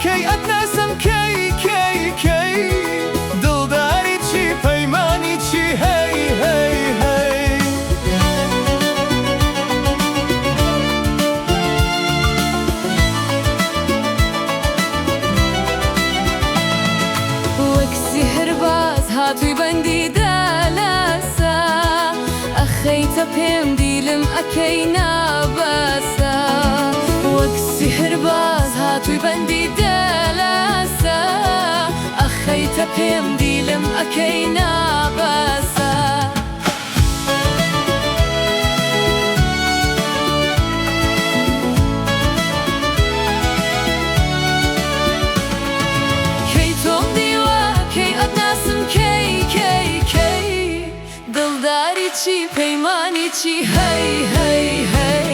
کەی ئەتناسم کەی کەی کەی؟ دڵداری چی پەیمانی چی هەی هەی هەی؟ وەک سیحرباز هاتووی بەندی دەلەسە، ئەخەیتە پێم دیلم ئەکەی نابەسە. وەک سیحرباز هاتووی بەندی دەلەسە، ئەخەیتە پێم دیلم ئەکەی نابەسە. کەی تۆم دیوە کەی ئەتناسم کەی کەی کەی؟ دڵداری چی پەیمانی چی هەی هەی هەی؟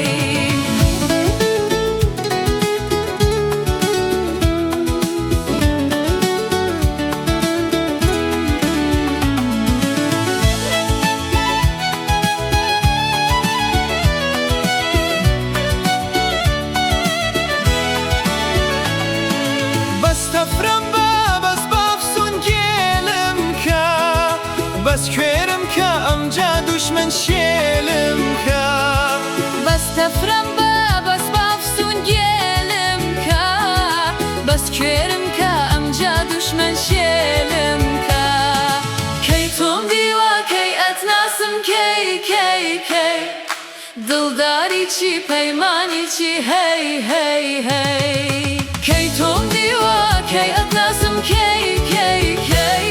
بەس تەفرەم بە بەس بە ئەفسون گێلم کە، بەس کوێرم کە ئەمجا دوشمن شێلم کە. بەس تەفرەم بە بەس بە ئەفسون گێلم کە، بەس کوێرم کە ئەمجا دوشمن شێلم کە. کەی تۆم دیوە کەی ئەتناسم کەی کەی کەی؟ دڵداری چی پەیمانی چی هەی هەی هەی؟ کەی تۆم دیوە کەی ئەتناسم کەی کەی کەی؟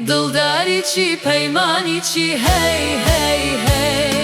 دڵداری چی پەیمانی چی هەی هەی هەی؟